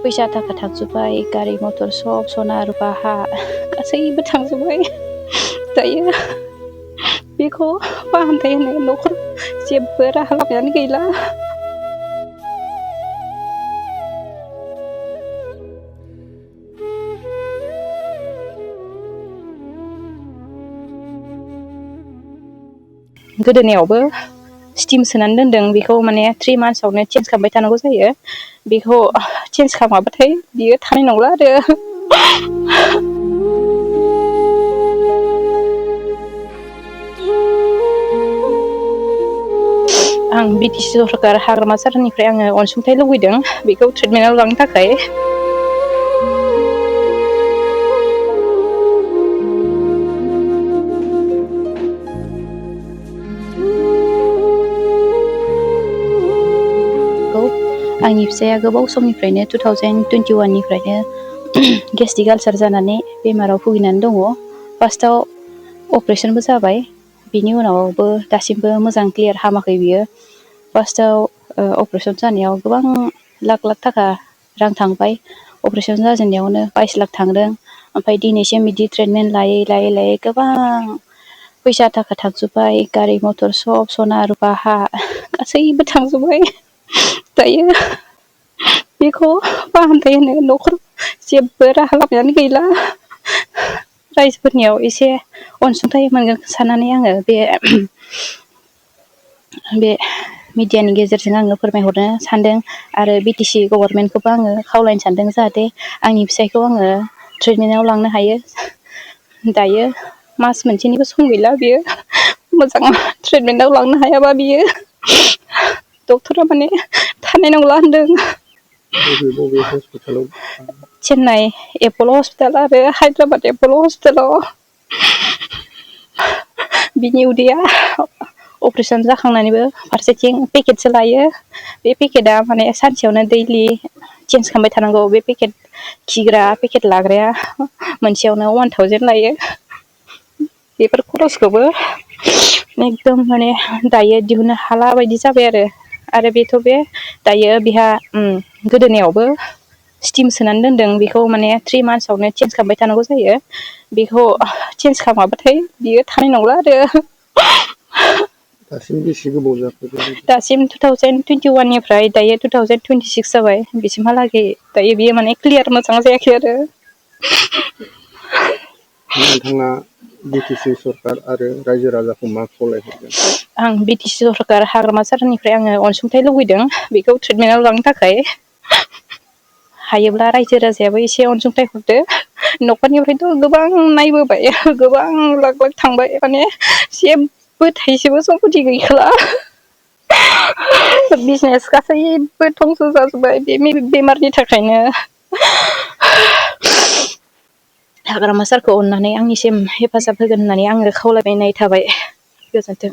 फैसा थाखा थांजोब्बाय, गारि मटर सब सना रुपा हा गासैबो थांजोब्बाय। दायो बेखौ फाहामथाय होनो न'खर जेबो राहा लामायानो गैला। गोदोनायावबो स्टिम सोनानै दोनदों, बेखौ माने 3 मान्थ्सआवनो चेन्ज खालामबाय थानांगौ जायो। बेखौ चेन्ज खालामाबाथाय बियो थानाय नंला आरो। आं BTC सरकार हाग्रामा सारनिफ्राय आङो अनसुंथाइ लुबैदों बेखौ ट्रिटमेन्टआव लांनो थाखाय। आंनि फिसाया गोबाव समनिफ्रायनो 2021 निफ्रायनो गेस्ट्रिक आलसार जानानै बेमाराव भुगिनानै दङ। फार्स्टआव अपारेशनबो जाबाय, बिनि उनावबो दासिमबो मोजां क्लियार हामाखै बियो। फार्स्टआव अपारेशन जानायाव गोबां लाख थाखा रां थांबाय। अपारेशन जाजेननायावनो 22 लाख थांदों। ओमफ्राय दिनैसिम बिदि ट्रिटमेन्ट लायै गोबां फैसा थाखा थांजोब्बाय, गारि मटर सब सना रुपा हा गासैबो थांजोब्बाय। दायो बेखौ फाहामथाय होनो न'खर जेबो राहा लामायानो गैला। रायजोफोरनियाव एसे अनसुंथाइ मोनगोन साननानै आङो बे मिडियानि गेजेरजों आङो फोरमायहरनो सानदों। आरो BTC गभर्नमेन्टखौबो आङो खावलायनो सानदों जाहाथे आंनि फिसायखौ आङो ट्रिटमेन्टआव लांनो हायो। दायो मास मोनसेनिबो सम गैला, बियो मोजां ट्रिटमेन्टआव लांनो हायाबा बियो डक्टरा माने थानाय नंला होनदों। बबे हस्पिटालाव? चेन्नाइ एप'ल हस्पिटाल आरो हायद्राबाद एप'ल हस्पिटालाव। बिनि उदैया अपारेशन जाखांनानैबो फारसेथिं पेकेटसो लायो। बे पेकेटआ माने सानसेयावनो दैलि चेन्ज खालामबाय थानांगौ। बे पेकेट खिग्रा पेकेट लाग्राया मोनसेयावनो 1000 लायो। बेफोर खरसखौबो एकदम माने दायो दिहुननो हाला बायदि जाबाय आरो बेथ' बे दायो बेहा गोदोनायावबो स्टिम सोनानै दोनदों, बेखौ माने 3 मान्थ्सआवनो चेन्ज खालामबाय थानांगौ जायो। बेखौ चेन्ज खालामाबाथाय बियो थानाय नंला आरो। दासिम बेसे गोबाव जाखो? दासिम 2021 निफ्राय दायो 2026 जाबाय। बिसिमहालागै दायो बियो माने क्लियार मोजां जायाखै आरो। नोंथाङा BTC सरकार आरो रायजो राजाखौ मा खावलायहरगोन? आं BTC सरकार हाग्रामा सारनिफ्राय आङो अनसुंथाइ लुबैदों बेखौ ट्रिटमेन्टआव लांनो थाखाय। हायोब्ला रायजो राजायाबो एसे अनसुंथाइ हरदो। न'खरनिफ्रायथ' गोबां नायबोबाय, गोबां लाख थांबाय, माने जेबो थाइसेबो सम्पति गैखाला। बिजनेस गासैबो धंस' जाजोब्बाय बे बेमारनि थाखायनो। हाग्रामा सारखौ अननानै आंनिसिम हेफाजाब होगोन होननानै आङो खावलायनाय थाबाय। गोजोन्थों।